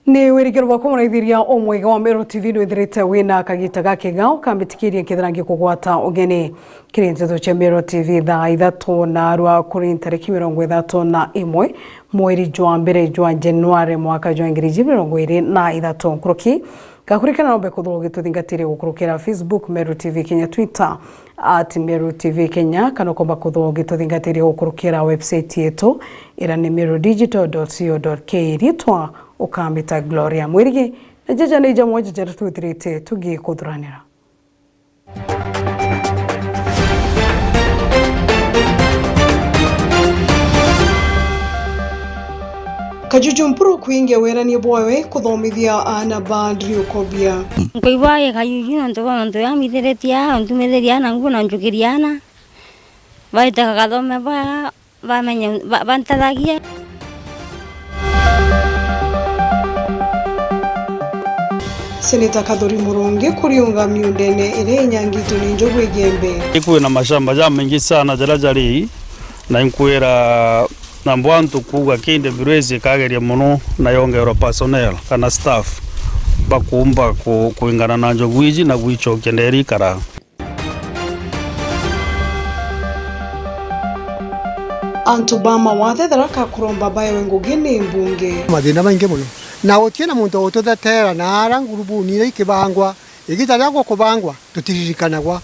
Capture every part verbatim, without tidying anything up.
Ni wirigiro bwakwa muraithiria umwega wa Meru T V nwithirite wina kagita gakega ukambitikiria nkethira ngikugwata ugeni kiri nteto cia Meru T V thaa ithatu na arua kuri ntariki mirongo ithatu na imwe mweri jwa mbere jwa Januari mwaka jwa ngiri ijiri mirongo iri na ithatu. Nkuruki ngakurikana nombe kuthurwa ugituthingatiria gukurukira Facebook Meru T V Kenya, Twitter at Meru T V Kenya, kana ukomba kuthurwa ugituthingatiria gukurukira website yetu ira ni meru digital dot co dot ke. Ritwa ukambita Gloria Mwirigi, na jaja ni jamwe jaria twithirite tugikuthuranira. Kajuju Mpuru kwingia wirania bwawe kuthomithia aana ba Andrew Kobia. Nkuigua i Kajuju nontu bwa mantu jambithiritie aa, untumithiria aana nguo na njukiria aana. Baite kagathome bwega, bamenye, ba-, bantethagie. Seneta Kathuri Murungi kuriunga miundene iria inyangitwe ni njogu igembe. Kwina mashamba jamaingi sana jaria jari, na inkwira na bwantu kuuga K W S ikageria mono na yongerwa personnel kana staff bakuumba ku-, kuingana na njogu iji na gwicokia nderi ikara. Antu ba mawathe Tharaka kuromba baewe ngugi ni mbunge. Mathina maingi mono. Na guti na muntu ututheteera na ara ngurubuni iria ikibangwa, igita ria gukubangwa tutiririkanagwa.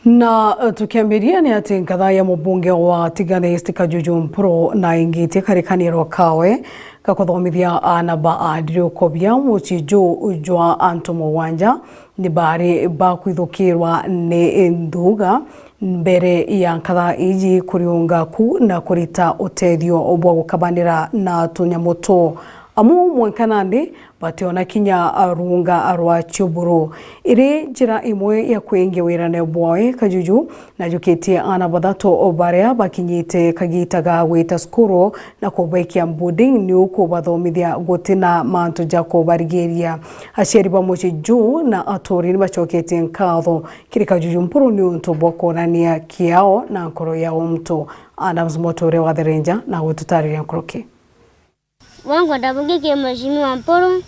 Na, eh, tukiambiria ni ati nkatha ya mubunge wa Tigania East Kajuju Mpuru na ingitie karikaniro kawe ga kuthomithia aana ba Andrew Kobia mucii juu jwa antu mugwanja ni bari bakwithukirwa ni nthuga mbere ya nkatha iji kuriunga ku na kurita utethio bwa gukabanira na tunyamu tuu. Amu mwanka nandi bationa kinya runga rwa ciuburu. Iri njira imwe ya kwingia wirane bwawe, Kajuju najukitie aana bathatu baria bakinyite kagita ga gwita cukuru na kubekia boarding niu kubathomithia guti na mantu ja kubarigiria. Aciari ba mucii juu na aturi nibacoketie nkatho kiri Kajuju Mpuru niuntu bwa kwonania kiao na nkoro ya untu. Adams Moto uria wa Therenja na gututariria nkuruki. Wa nkwenda bungi ki Mheshimiwa Mpuru,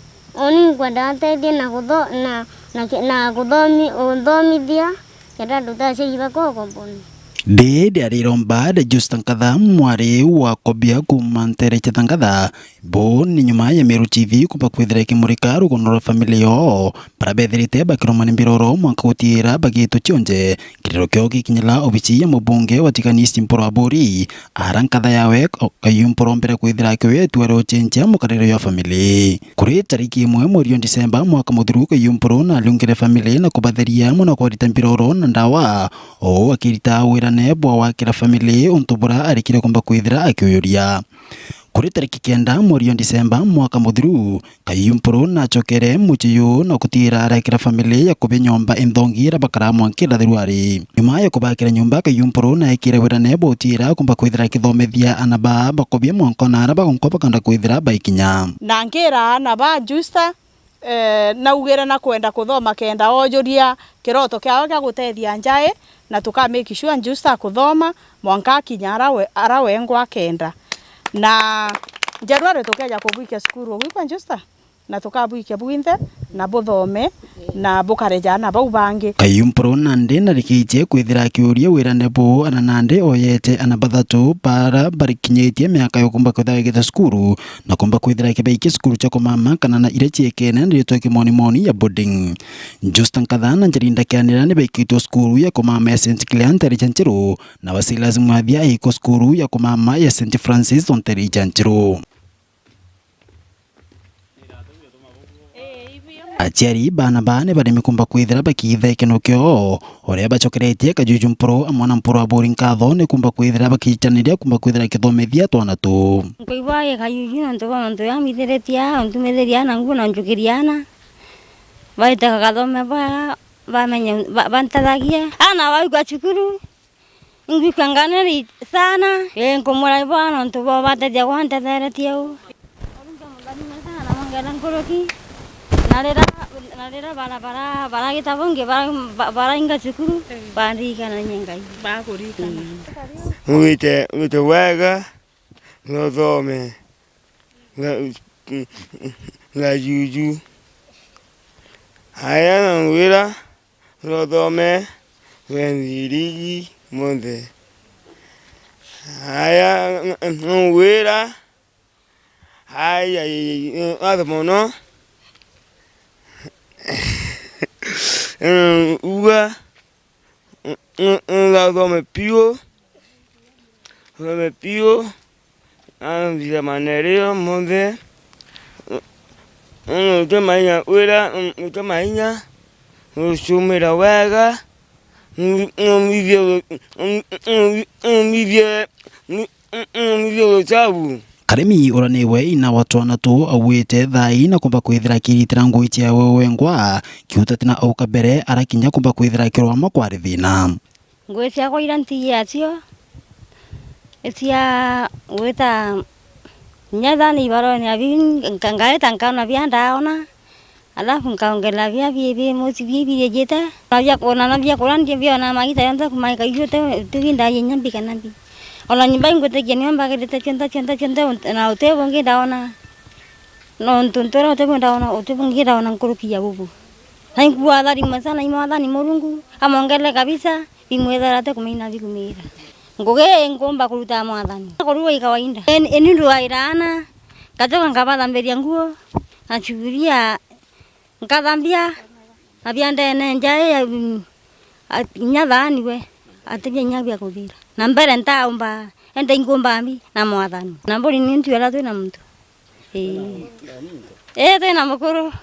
uni nkwenda atethie na kutho-, na, na ki-, na kuthomi-, unthomithia, kenda ndutaciaji bakwa ukomboni. Ndi ndiariromba de Justa Nkatha, mwari wa Kobia kuuma ntere cia Thangatha. Bo ni nyuma ya Meru T V kumba kwithira ikimurika rugono rwa family yoo, bara bethirite bakiromani mbiroro mwanka gutiira bagitu cionje. Kiriro kio gikinyira obici ya mubunge wa Tigania East Mpuru Aburi, ara nkatha yawe, o, Kayumpuru mbere kwithira akiwe itua ria ucenjia mukariro ya family. Kuri tariki imwe mweri wa Disemba mwaka muthiru, Kayumpuru nariungire family na kubatheria amwe na kwarita mbiroro na ndawa, o akirita wirane bwa wakira family untu bura arikire kumba kwithira akiuyuria. Kuri tariki kenda mweri wa Disemba mwaka muthiru, Kayumpuru nachokere mucii juu na gutiira arekira family ya kubi nyomba inthongi iria bakaraa mwanka irathirwa ari. Nyuma ya kubakira nyomba, Kayumpuru naekire wirane bwa utiira kumba kwithira akithomithia aana baa bakobia mwanka ona aria bagonkwa bakanda kwithira baikinya. Na nkira aana ba Justa, eh, naugire na kwenda kuthoma kenda ojuria kiroto kiawe kia gutethia njai, na tuka make sure Justa akuthoma mwanka akinya ara we, ara wengwa akenda. Na January tukeja kubwikia cukuru, ugwikwa Justa? Na tukabwikia bwinthe, na buthome, na bukareja aana bau bangi. Kayumpuru nandi narikitie kwithira akiuria wirane buu, ana nandi oyete ana bathatu bara barikinyitie miaka ya kumba kwithira bagita cukuru, na kumba kwithira akibaikia cukuru cia kumama kana na iria ciekene na ritwa kimonimoni ya boarding. Justa Nkatha na Njeri Ndakianira ni baikitwe cukuru ya kumama ya Saint Clare ntere cia Njiru, na wa Silas Mwathia aikwa cukuru ya kumama ya Saint Francis o ntere cia Njiru. Aciari baana baa ni baremi kumba kwithira bakiitha ikeno kioo, uria bacokeretie Kajuju Mpuru amwe na Mpuru Aburi nkatho ni kumba kwithira bakicaniria kumba kwithira akithomithia twana tuu. Nkuigua i Kajuju nontu bwa mantu jambithiritie aa, untumithirie aana nguo na njukirie aana. Baite kagathome bwega, bamenye, ba-, bantethagie. Aana baikwa cukuru. Ingwikua nganiri sana. Ii, nkumurathima nontu bwa ubatethia gwantetheretie uu. Nkamuthathima sana, mwongera nkuruki. Na rira, na rira bara, bara, baragita bungi, bara, ba-, barainga cukuru, eh, bandirikana nye Ngai. Bakuririkana. Mm. Wite, wite wega, nothome. Nga, nga juju. Aya na wira, nothome, wenthirigi monthe. Aya, nga, nga wira, Ai, ai, ai, ai, watho mono. Uga, uthome piu, uthome piu, anthire manerio monthe, utwe mainya wira, utwe mainya, ucumira wega, umithie, umithie, Umithie uchabu. Karimi uria niwe ina wa twana tuu auite thaai na kumba kwithira akiritira ngui ciawe wengwa, kiuta tina auka mbere arakinya kumba kwithira akirwama kwari thina. Ngui ciakwa iria ntigia cio, icia gwita kinya thani ibarone abi, nka-, ngaeta nkaona bia ndaona. Alafu nkaongerera bia bi-, bi-, muci bi-, birijite. Na bia ku-, na, na bia kuria ndi mbiona magita yonthe kuma ikaiyo te, te bi ndaye nyambi kana bi. Ona nyumba ingwitikia nio mbagirite cionthe, cionthe, cionthe, unt-, na uti bungi ndaona. Nontu ntura uti bu ndaona, uti bungi ndaona nkuruki ya bubu. Na inkuathani mwe sana, imwathani Murungu, amongerere kabisa, bimwithera ate kumeina bikumira. Ngugi inkumba kuruta mwathani. Kurua i kawaida. Eni, eni ndwaira ana, ngacoka nkabathambiria nguo, na chuguria, Nkathambia, na bia ndene njai ya, mm, a-, inya thaani we, ati bia inya bia kuthira. Na mbere ntaumba, ende inkumba mbi na mwathani. Na mburi ni ntuera twina muntu. Ii. Ii, twina mukuru.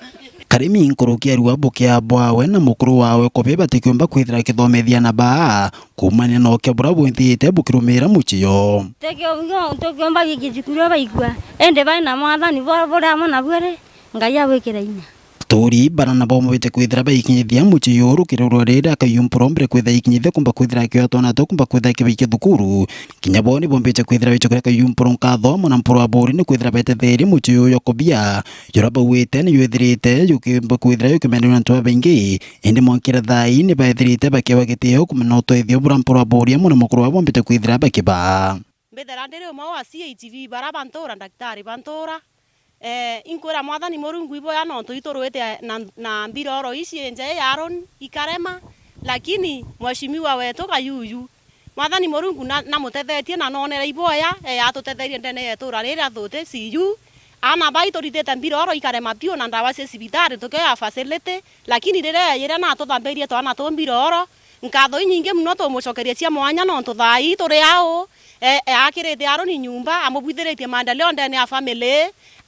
Karimi nkuruki arua bukia bwawe na mukuru wawe kubi batikiumba kwithira kithomethia na baa, kuumania na ukia buria bwithite bukirumira mucii yo. Tikio-, tukiumba giki cukuru baigua. Indi bai na mwathani bo-, buri amwe na bwere, Ngai abwikire inya. Aturi bara nabo bambite kwithira baikinyithia mucii juu rukiri rwa riri akayumpuro mbere kwithira ikinyithia kumba kwithira akioa twana tuu kumba kwithira akibaikia thukuru. Kinya bo ni bombite kwithira baicokeria akayumpuro nkatho amwe na mpuro aburi ni kwithira betetherie mucii juu jwa kobia, juria bauite ni jwithirite jukimba kwithira jukimenderwa ni antu babaingi, indi mwankira thaai ni baithirite bakiewa gitio kumenya utethio buria mpuro aburi amwe na mukuru wao bombite kwithira bakibaa. Mbithira ndiri umwe wa C H V bara bantura, ndagitari bantura. Eh, inkwira Mwathani Murungu iboya nontu iturwite na, na mbiroro ici injei ya Aaron ikarema, lakini mheshimiwa wetu Kayuyu, Mwathani Murungu na, namutethetie na nonere iboya, eh, atutetherie ndene ya itura riri athuti C U. Ana bai turithite mbiroro ikarema biu na ndawa cia cibitari tukioya facility, lakini riria yaijire na atuthambirie twana tuu mbiroro, nkatho inyingi muno tumucokerie cia mwanya nontu thaa ii turi au, e, e, akirite Aroni nyumba, amubwithiritie maendeleo ndene ya family,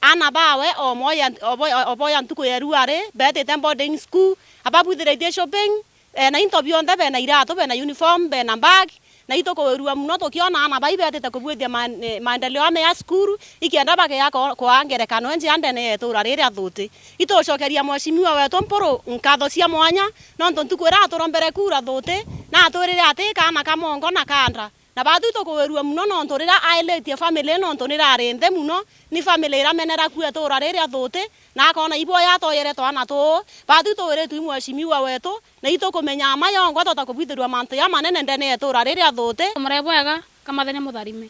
ana bawe omoya, obo-, oboya ntuku ya ruari, betite boarding school, ababwithiritie shopping, e, na into bionthe, bena iratu, bena uniform, bena bag, na itukuwirua muno tukiona ana bai betite kubwithia ma-, e, maendeleo ame ya cukuru, ikenda bakeya ko-, kwaa ngerekano njea ndene ya itura riri athuti. Itucokeria mheshimiwa wetu Mpuru nkatho cia mwanya, nontu ntuku iria aturombere kura thuti, na atwirire ati kaana ka mongo na kanda. Na batwi tukuwirua muno nontu riria ailitie family nontu nirari nthi muno, ni family iramenera ku itura riri athuti, na akona iboya atoyere twana tuu. Batwi tuwiritwe i mheshimiwa wetu, na itukumenya ama yongwa tota kubwithirua mantu jamanene ndene ya itura riri athuti. Mure bwega, kamathenya mutharime.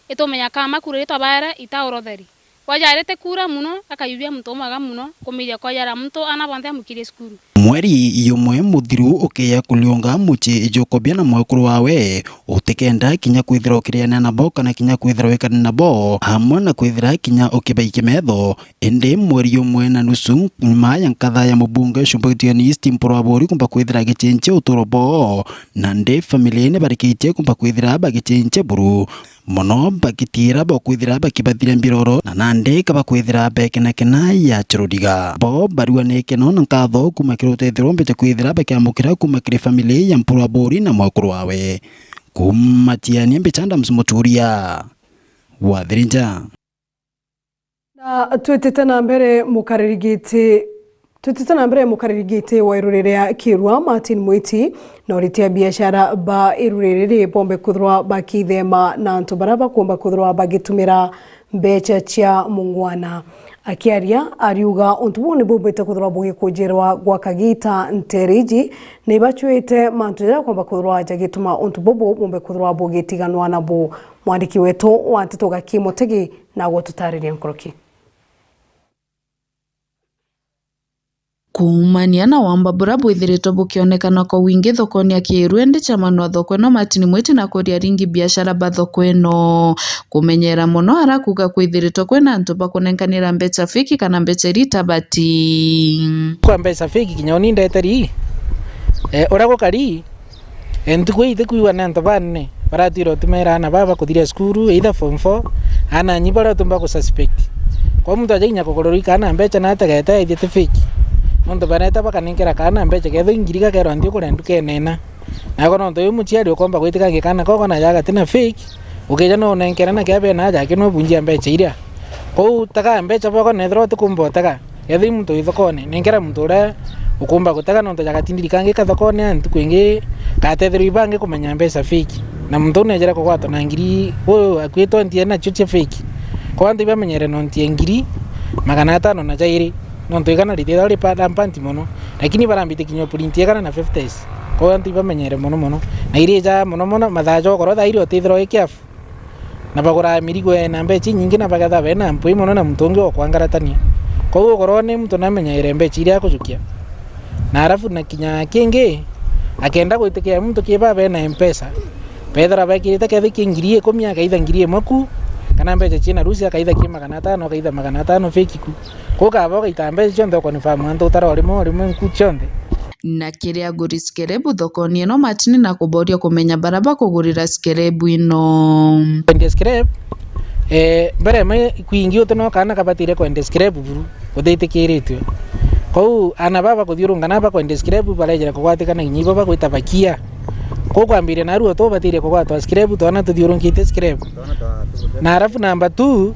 Itumenya kama kura iri twabaere itauro theri. Kwajairite kura muno, akayubia muntu umwega muno, kumiria kwajaira muntu ana bonthe amukirie cukuru. Mweri yumwe muthiru ukeya kuriunga mucii jukobia na mwekuru wawe, utikenda kinya kwithirwa ukiriania nabo kana kinya kwithirwa wikari nabo, amwe na kwithira kinya ukibaikia metho. Indi mweri yumwe na nusu nyuma ya nkatha ya mubunge Shumba Gitiani East Mpuru Aburi kumba kwithira agichinchia uturo bwao, nandi family ni barikitie kumba kwithira bagichinchia buru. Mono bagitiira bokwithira bakibathiria mbiroro, na nandi kabakwithira bekenakena ya chururiga. Bo barua ni keno na nkatho kuuma kiri utethero mbecha kwithira bakiamukira kuuma kiri family ya Mpuru Aburi na mwekuru wawe. Kuuma Tiania mbecha Adams Muturia wa Thirinja. Na twitite na mbere, mukariri giti, twitite na mbere, mukariri giti wa iru riria Kirua, Martin Mwiti, na uriti a biashara ba iru riri bombe kwithirwa bakithema na antu baria bakumba kwithirwa bagitumira mbecha cia mungwana. Akiaria, ariuga untu buu ni bumbite kwithirwa bugikujirwa gwa kagiita nteere iji, ni ibacwite mantu jaja kwamba kwithirwa jagituma untu bubu bumbe kwithirwa bugitiganwa nabu. Mwandiki wetu wa nteto Gaki Mutegi na gututariria nkuruki. Kuumania na wamba buria bwithiritwe bukionekana kwa wingi thokoni ya Kiiru, indi chairman wa thoko ino Martin Mwiti na kuria ringi biashara ba thoko ino kumenyera mono ara kuuga kwithiritwe kwina antu bakunenkanira mbecha fake kana mbecha iria itabati. Kwa mbecha fake kinya uni ndeteri, eh, uria gukari, eh, ntuku ii itikwigua ni antu banene baratwire utumira aana baa bakuthiria cukuru, either form four, aana anyi baria utumba ku suspect. Kwa muntu aja kinya kugururika aana mbecha na ategete aithie ti fake. Nontu bareta bakanenkera kaana mbecha, kethirwa i ngiri gakerwa nthi ukure ndukene ina. Nako nontu uyu muciari ukomba gwitika ngi kaana koko na jaga ti na fake, ukija no unenkere na kia bena aja aki no bunjia mbecha iria. Kou tega mbecha boko nethirwa utikumba utega. Kethira i muntu wi thokone, nenkera muntu uria ukumba gutega nontu jagatindiri kangi ka thokone, a ntuku ingi gatethirwa ibangi kumenya mbecha fake. Na muntu uu nejere kugwatwa na ngiri, uu akuitwe ntie nacio cia fake. Kwa antu ibamenyere nontu ya ngiri magana atano na jairi, nontu igana ritithirwa ri pa-, rampant mono. Lakini barambite kinya print igana na fifties. Kwa antu ibamenyere mono mono. Na irija mono mono, mathaa jokoro thairi utithirwa i careful. Na baguraga mirigo na mbecha inyingi na bagetha bena mpwi mono na muntu ungi wa kwangaratania. Kwou ukorwo ni muntu namenyaire mbecha iria akujukia. Na arafu na kinya kingi, akenda gwitikia muntu kiba bena Mpesa, bethira bekirite kethi ki ngiri ikumi, akaitha ngiri imwe ku, kana mbecha ciina rusi, akaitha ki magana atano, akaitha magana atano fake ku. Kwou kaba ugaita mbecha cionthe ukonifirm antu utara o rimwe o rimwe nku cionthe. Na kiria aguri scrap thokoni ino Martin na kuboria kumenya baria bakugurira scrap ino. Kwendia scrap, eh, mbere imwe kwingi uti no kaana kabatire kwendia scrap buru, gutitikiritwe. Kwou aana baba bakuthiurunka na bakwendia scrap barejera kugwatikana kinya ibo bagwita bakia. Kwou kwambiria narua tu ubatirie kugwatwa scrap, twana tuthiurunkite scrap. Na arafu namba two,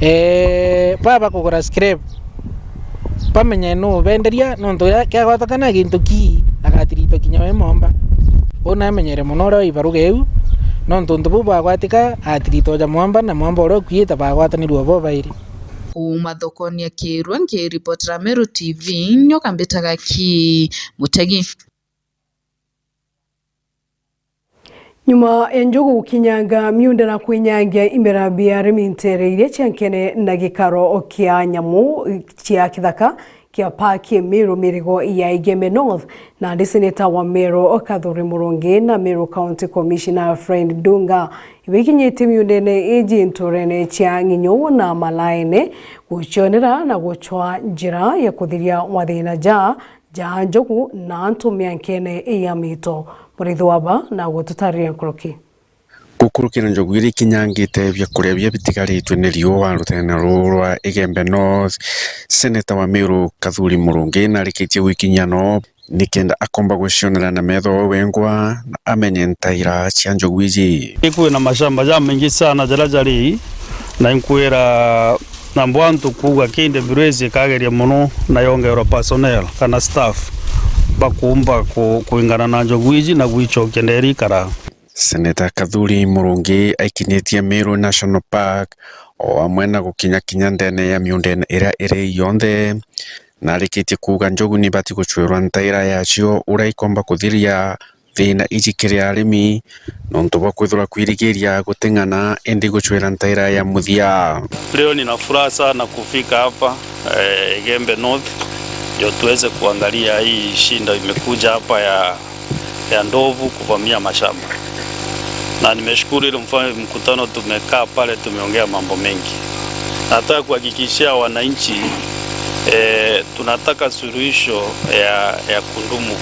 eh, baba kugura scrap, bamenye nuu benderia, nontu kiria kiagwatakana gintu kii, agatiritwa kinya we mwamba. Uu namenyere mono uria waibaruga iu, nontu untu buu bwagwatika, atiritwa ja mwamba, na mwamba uria ukuite bagwatanirua bo bairi. Kuuma thokoni ya Kiirua, nkiripotera Meru T V, nyoka mbitaga Ki Mutegi. Nyuma ya njogu gukinyanga miunda na kwinyangia imera bia arimi nteere iria ciankene na gikaro kia nyamu cia kithaka kia park Meru, mirigo ya Igembe North, nandi seneta wa Meru Kathuri Murungi na Meru County Commissioner Fred Ndunga ibikinyitie miundene iji nturene cia Ng'inyu na Malaene gucionera na gucwa njira ya kuthiria mathina ja ja njogu na antu miankene ya mito. Murithi waba na gututariria nkuruki. Gukurukira njogu iria ikinyangite biakuria biria bitigaritwe ni riua ruteene ruu rwa Igembe North, seneta wa Meru Kathuri Murungi narikitie gwikinyia no nikenda akomba gwicionera na metho we wengwa na amenye ntaira cia njogu iji. Kwina mashamba jamaingi sana jaria jari na inkwira na bwantu kuuga K W S ikageria mono na yongerwa personnel kana staff bakuumba ku-, kuingana na njogu iji na gwicokia nderi ikara. Seneta Kathuri Murungi aikinitie Meru National Park o amwe na gukinya kinya ndene ya miundene iria iri yonthe, na arikitie kuuga njogu ni ibati gucwirwa ntaira yacio uria ikomba kuthiria thina iji kiri arimi, nontu bwa kwithirwa kwirigiria guting'ana indi gucwira ntaira ya muthia. Leo nina furaha sana kufika hapa, eh, Igembe North, ndio tuweze kuangalia hii shida imekuja hapa ya, ya ndovu kuvamia mashamba. Na nimeshukuru ile mfa-, mkutano tumekaa pale, tumeongea mambo mengi. Nataka kuhakikishia wananchi, eh, tunataka suluhisho ya, ya kudumu.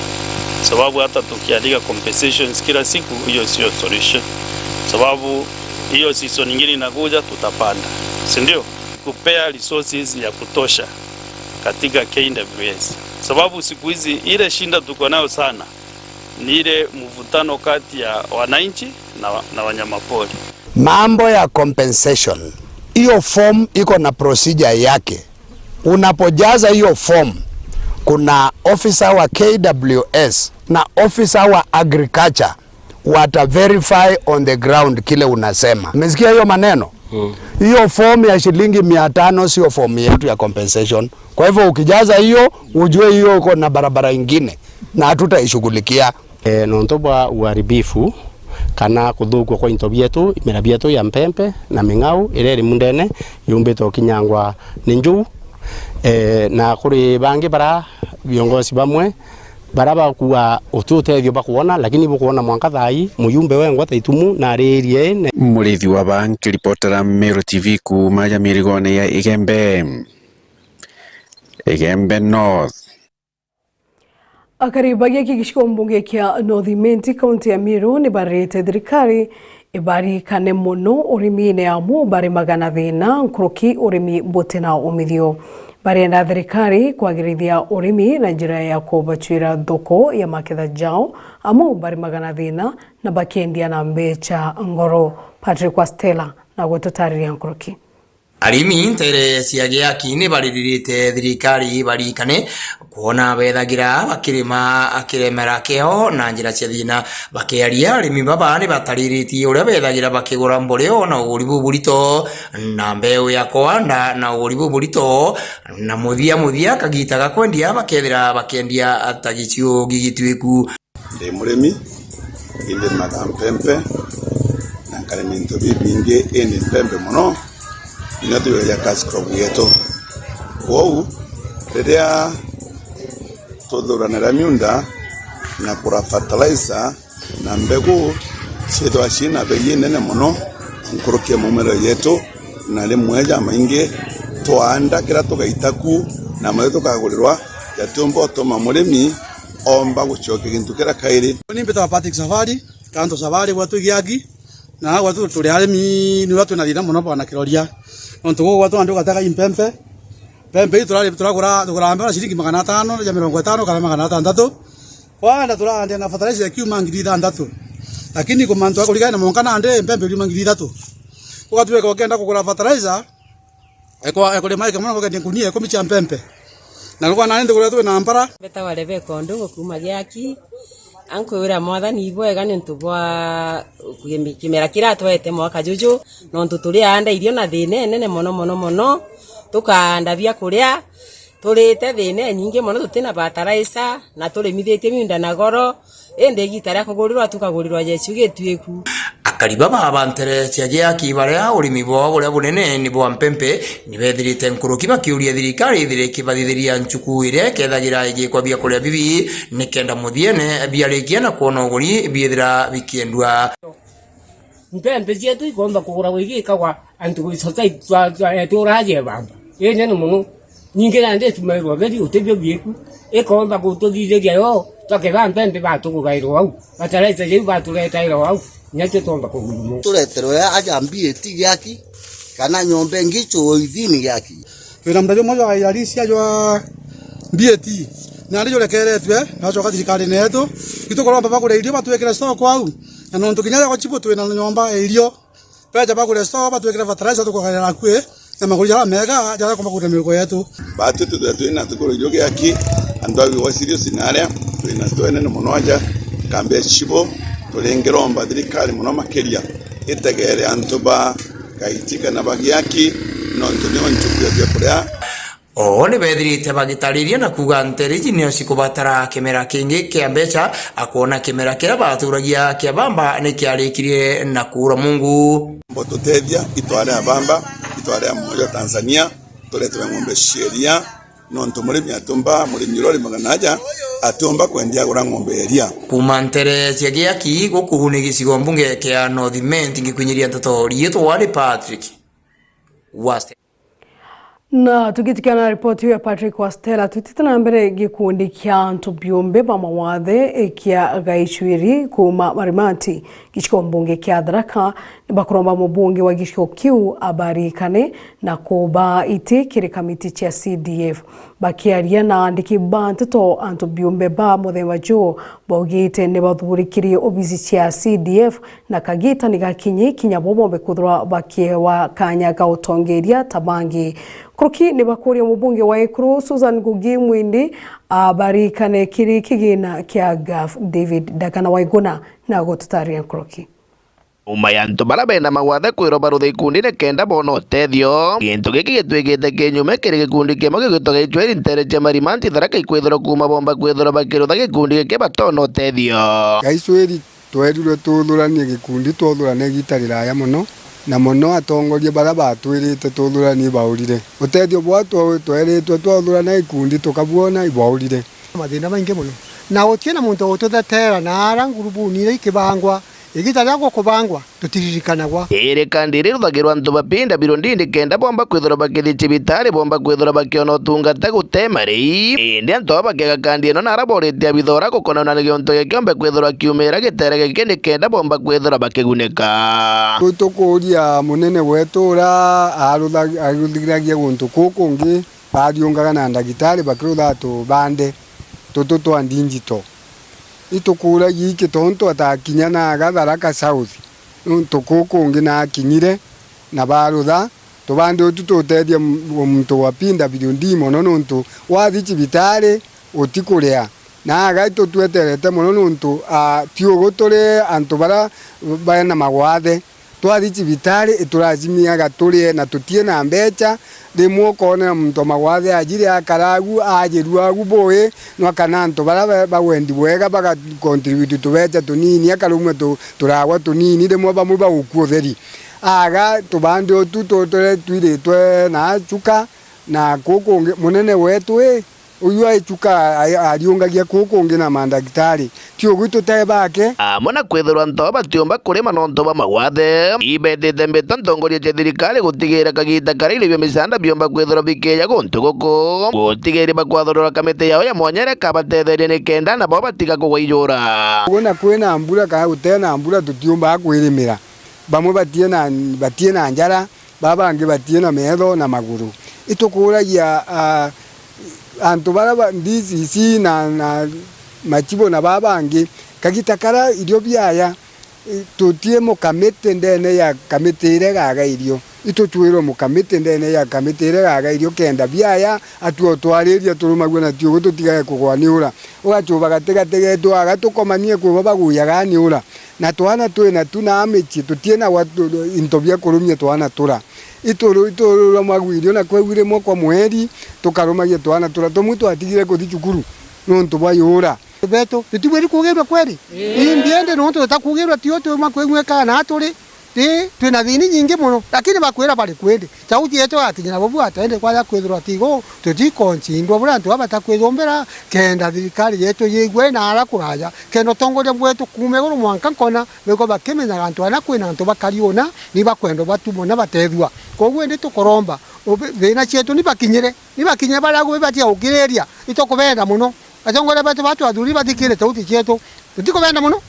Sababu hata tukiandika compensations kila siku, hiyo sio solution. Sababu hiyo season nyingine inakuja, tutapanda. Si ndio? Kupea resources ya kutosha katika K W S. Sababu siku hizi ile shida tuko nayo sana ni ile mvutano kati ya wananchi na, na wanyamapori. Mambo ya compensation, hiyo form iko na procedure yake. Unapojaza hiyo form, kuna officer wa K W S na officer wa agriculture wata verify on the ground kile unasema. Umesikia hiyo maneno? Mm. Hiyo form ya shilingi mia tano sio form yetu ya compensation. Kwa hivyo ukijaza hiyo, ujue hiyo iko na barabara ingine na hatutaishughulikia. E, nontu bwa uharibifu kana kuthukua kwa into bietu, imera bietu ya mpempe na ming'au iria iri mundene yumbite ukinyangwa ni njuu. E, na kuri bangi bara viongozi bamwe bara bakuga uti utethio bakwona, lakini bukwona mwanka thaa ii muyumbe wengwa ta itumu na ariirie ne. Murithi wa ba nkiripotera Meru T V kuuma ja mirigone ya Igembe, Igembe North. Akari ba giaki gicigo mbunge kia North Imenti, kaunti ya Meru, ni barite thirikari ibarikane mono urimine amu barimaga na thina nkuruki urimi butina umithio. Barienda thirikari kwagirithia urimi na njira ya kubacwira thoko ya maketha jao amu barimaga na thina na bakendia na mbecha ngoro. Patrick Wastela na gututariria nkuruki. Arimi ntere cia giaki ni bariririte thirikari ibarikane kwona bethagira bakirima kiremera kiao na njira cia thina. Bakiaria, arimi baba ni batariritie uria bethagira bakigura mborio na uguri buburito na mbeu ya kuanda na uguri buburito, na muthia muthia kagita ga kwendia bakethira bakendia ta giciu gigitwiku. Ndi murimi, indimaga mpempe, na nkarima into bibingi, indi mpempe mono, nio tugeria cash crop yetu. Kwou, riria tuthuranira miunda na kura fertilizer na mbegu, ciithagwa ciina bei inene mono nkuruki ya maumiro yetu, na rimwe jamaingi twaanda kiria tugaita ku, na maria tukagurirwa, jatiumba utuma murimi omba gucokia gintu kiria kairi. Ni mbitagwa Patrick Savali, Kanto Savali gwetu Giaki, na gwetu turi arimi, niwe twina thina mono bwana kiroria. Nontu guku gwetu andu gatega impempe. Mpempe ii turari, turagura, tugura mbembe na ciringi magana atano, ja mirongo itano kana magana atantatu. Kwanda turaandira na fertilizer ikiuma ngiri ithanthatu. Lakini ku mantu a kurigana na mwanka nandi, mpempe iriuma ngiri ithatu. Ugatwika ukenda kugura fertilizer, Ekwa-, ekurima eke mono, gukendia nkunia ikumi cia mpempe. Na rugwa nani nthiguru yetu ina mpara. Mbetagwa Rebeka Ondungu kuuma Giaki. Ankwira Mwathani ibwega niuntu bwa kimi-, kimera kiria atwete mwaka juju, nontu turi aanda irio na thina inene mono, mono, mono. Tukaanda bia kuria, turite thina inyingi mono, tutina bataraisa, na turimithitie miunda na goro. Indi igiita ria kugurirwa tukagurirwa jecu gitwiku. Akari baba ba ntere cia Giaki baria urimi bwao buria bunene ni bwa mpempe, ni bethirite nkuruki bakiuria thirikari ithire ikibathithiria nchuku iria ikethagira igikwa biakuria bibi, nikenda muthiene biarikia na kwona uguri biithira bikiendua. Mpempe cietu ikomba kuguragwa igikagwa antu gwi society twa, twa, eh, turaje bamba. Inene mono. Ningi nandi itumairwa theri utibio biiku. Ikomba gututhithiria yo, twakega mpempe batukugairwa au. Bataraita jiu baturetairwa au. Nyacio twomba kugurumwa. Tureterwe aja mbie ti giaki, kana nyomba ingi chuo ithini giaki. Twina murathi umwe jwa irarisia jwa B A T. Nandi jurekeretwe, nacoka thirikarine yetu. Itu kuromba bagure irio batwikire stock au. Na nontu kinya ya guchibu twina nyomba ya irio. Beja bagure store, batwikire fertilizer, tukugarira akui na maguri jaria mega, jaria kumba kuruta miruko yetu. Batwi tuthira twina tukuru irio giaki, antu a Gigwa Sirius na aria twina store nene mono aja, kambi ya Chibo, turingiromba thirikari mono makiria, itegere antu ba Gaiti kana ba Giaki, nontu nio nchuku ya biakuria. Oo ni bethirite bagitariria na kuuga ntere iji nio cikubatara kimera kingi kia mbeca, akwona kimera kiria baturagia kia bamba ni kiarikirie na kuura mungu. Mbotutethia itware ya bamba, itware ya moyo Tanzania, turetere ng'ombe cia iria, nontu murimi atiumba, murimi uria urimaga na aja, atiumba kwendia agura ng'ombe ya iria. Kuuma ntere cia Giaki, guku ni gicigo mbunge kia North Imenti, ngikwinyiria nteto, riitwa ni Patrick Waste. Na tugitikana na ripoti ya Patrick Wastela, tutite na mbere, gikundi kia antu biumbe ba mawathe kia Gaicwiri kuuma Marimati, gicigo mbunge kia Tharaka, ni bakuromba mubunge wa gicigo kiu abarikane na kuba iti kiri kamiti cia C D F. Bakiaria na andiki ba nteto, antu biumbe ba muthemba juu baugite ni bathurikirie obisi cia C D F na kagita ni gakinyi kinya bo bombe kwithirwa bakiewa kanya ga utongeria ta bangi. Nkuruki ni bakuria mubunge wa Ekuru Susan Ngugi Mwindi abarikane kiri kigina kia gaf David Ndagana Waiguna na gututaria nkuruki. Nyuma ya antu bara bena mawathe kwirwa baruthe ikundi nikenda boona utethio. Gintu giki gitwikite kinyume kiri gikundi kimwe gigwitwa Gichweri ntere cia Marimanti, Tharaka, ikwithirwa kuuma bomba kwithirwa bakirutha gikundi giki batoona utethio. Gaicweri twerirwe tuthuranie gikundi, twathurana igita riraya mono, na mono atongoria bara batwirite tuthuranie baurire. Utethio bwa twa-, tweritwe twathurana gikundi tukabwona ibwaurire. Mathina maingi mono, na gutina muntu ututheteera, na ara ngurubuni iria ikibangwa, igita ria gukubangwa, tutiririkanagwa. Iri kandi iri ruthagirwa antu ba P W D nikenda bomba kwithirwa bakithii cibitari, bomba kwithirwa bakiona utungata gute marei. Indi antu aba bakega kandi ino na ara boritie abithora gukonana na giuntu gikiombe kwithirwa kiumira gitere giki nikenda bomba kwithirwa bakigunika. Tukuuria munene wetu ura arutha-, aruthiragia guntu kuu kungi, bariungaga na ndagitari bakirutha tubande tutu twa ndinjito. Itukuuragia iki tontu atakinya na aga Tharaka South, nontu kuu kungi naakinyire na barutha tubande utu tutethia m-, muntu wa P W D mono, nontu wathi cibitari utikuria. Na aga itutweterete mono, nontu, a, ti ugu turi antu bara bena magwathe. Twathi cibitari, ituracimiaga turie na tutie na mbecha. Rimwe ukoonera muntu wa magwathe ajire akara agu, ajirua agu bui, nwa kana antu bara ba, ba wendi bwega baga contribute tubecha tunini, akarumwa tu, turagwa tunini, rimwe bamwe bagukua utheri. Aga tubande utu tu, turia twiritwe na Chuka, na kuu kungi, munene wetu i, uyu aichuka a-, ariungagia kuu kungi na mandagitari. Ti ugu itutee bake. Amwe na kwithirwa antu aba batiumba kurima nontu bwa magwathe, ibetite mbita ntongoria cia thirikari gutigira kagiita karia irio bia misaanda biumba kwithirwa bikeeja guntu guku. Gutigira bakwathurura kamiti yao ya mwanya iria ikabatetheria nikenda nabo batiga kugwa ijura. Ugu na kwina mbura kana gutee na mbura tutiumbaga kwirimira. Bamwe batie na, batie na njara, baa bangi batie na meetho na maguru. Itukuuragia, a, antu bara ba, D C C na, na machibu na baa bangi, kagita kara irio biaya, i, tutie mukamiti ndene ya kamiti iria igaga irio. Ituchwirwe mukamiti ndene ya kamiti iria igaga irio kenda biaya, atwotwariria turumagua na tiugu tutigage kugwa ni ura. Ugachuba gatigati getu aga tukomanie kwibo baguyaga ni ura. Na twana twina tu na micii, tutie na gwa tu, into bia kurumia twana tura. Ituru-, itururwa magwirio na kweu rimwe kwa mweri, tukarumagia twana tura. Tumwe twatigire kuthi cukuru nontu bwa yura. Betu, tutibwiri kugirwa kweri? Ii. Imbi indi nontu tutakugirwa tio tuma kwigwika na turi. Ii, twina thini nyingi mono, lakini bakwira bari kwindi. Sauti yetu yakinyira bobu atende kwaja kwithirwa tigo, tutikoncindwa buria antu aba batakwijumbira, kenda thirikari yetu yigwe na ara kuraja, kenda utongoria bwetu kuuma iguru mwanka nkona, biko bakimenyaga antu ana kwina antu bakari una, ni bakwenda batumwa na batethua. Koguo indi tukoromba, ubi-, thina cietu ni bakinyire, ni bakinyire baria agu bibatiga gukiriria, itukubenda mono. Atongoria betu batwathuri bathikire sauti cietu, tutikubenda mono.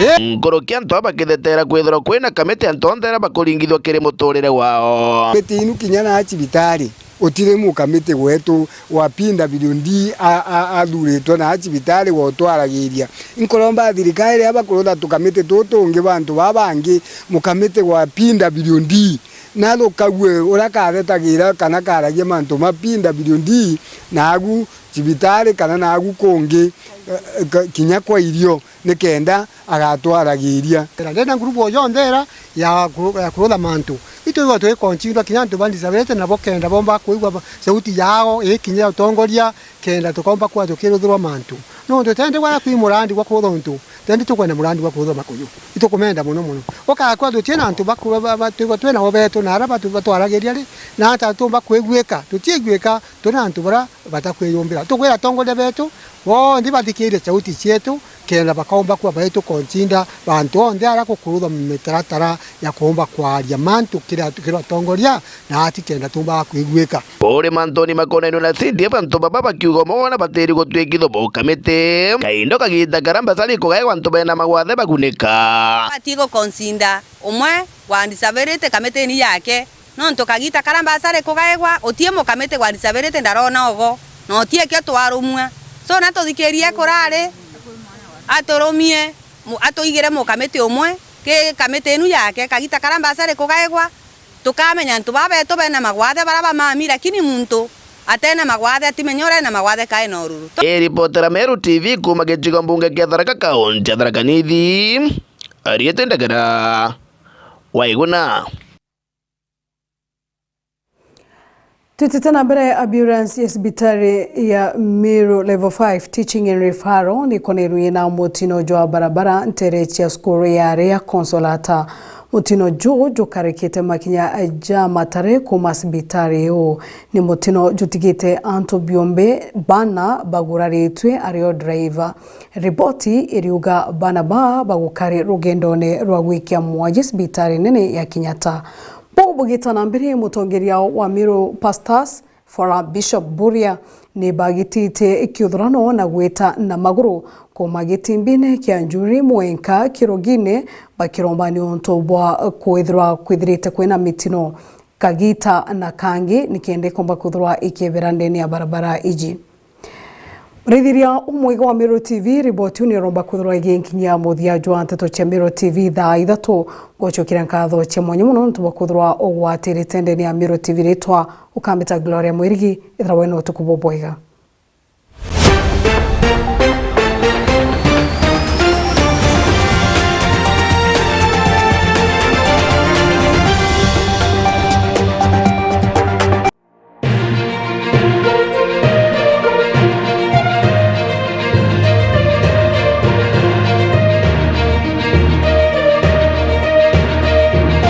Eh? Nkuruki antu aba bakithetera kwithirwa kwina kamiti antu onthe aria bakuringithua kiri muturire wao. Kamiti inu kinya na cibitari, utiri mukamiti wetu wa P W D a, a, athuritwe na cibitari wa utwaragiria. Nkuromba thirikari aria bakurutha tukamiti tutu tungi ba antu baa bangi, mukamiti wa P W D na thukague uria kathetagira kana karagia mantu ma P W D, na agu cibitari kana naagu kungi, eh, ka-, kinya kwa irio, nikenda agatwaragiria. Ndenda ngurubu o yonthe ira ya ku-, ya kurutha mantu, itwigwa twikonchindwa kinya antu ba disability nabo kenda bomba kwigua ba-, sauti yao ikinya ya utongoria, kenda tukomba kwa tukiruthirwa mantu. Nontu tendi gwaya kwi murandi gwa kurutha untu, tendi tukwenda murandi gwa kurutha makuyu. Itukumenda mono mono. Ukakwa tutie na antu baku-, ba-, ba-, twigwa twina o betu na ara batu-, batwaragiria ri, na ata tumba kwiguika, tutiiguika, Turi antu bara batakwiyumbira. Tukwira atongoria betu bonthe bathikiirie sauti cietu, kenda bakaumba kuba baitukoncinda bantu onthe ara gukurutha mitaratara ya kuumba kwaria mantu kiri atu-, kiri atongoria na ati kenda tumbaga kwiguika. Uri mantuni makonainwe na C D F, antu baba bakiuga umwe wona batiri gutwikithwa bo kamiti. Kaindo kagiita karia mbasari kugaegwa antu bena magwathe bagunika. Bati gukoncinda umwe wa disability kamitini yake. Nontu kagita karia mbasari kugaegwa, utie mukamiti gwa disability ndarona ugo, na utie kio twarumua. So, na tuthikirie kurari, aturumie, mu-, atuigire mukamiti umwe, ki kamiti inu yake, kagita karia mbasari kugaegwa, tukamenya antu baba betu bena magwathe bara ba mami, lakini muntu atena magwathe atimenya uria ena magwathe kae na ururu. To- Iripotera Meru T V kuuma gicigo mbunge kia Tharaka, kaunti ya Tharaka Nithi, Ariete Ndagara. Waiguna. Twitite na mbere, ambulance ya cibitari ya Meru Level five Teaching and Referral nikonerwe na mutino jwa barabara ntere cia cukuru ya Area Consolata. Mutino ju jukarikite makinya ja Matare kuuma cibitari iu. Ni mutino jutigite antu biombe bana baguraritwe ario driver. Riboti iriuga bana baa bagukari rugendone rwa gwikia mwaji cibitari nene ya Kenyatta. Bau bugita na mbere, mutongeria wa Meru Pastors Forum Bishop Buria ni bagitite kiuthurano na gwita na maguru kuuma gitimbine kia Njuri mwenka kirogine, bakiromba ni untu bwa kwithirwa kwithirite kwina mitino kagita na kangi, nikenda ikomba kwithirwa ikibera ndene ya barabara iji. Muraithiria umwega wa Meru T V, riboti iu niromba kwithirwa iginkinyia muthia jwa nteto cia Meru T V thaa ithatu. Ngucokeria nkatho cia mwanya mono nontu bwa kwithirwa ugwatirite ndene ya Meru T V. Ritwa ukambita Gloria Mwirigi, ithira wina utuku bubwega.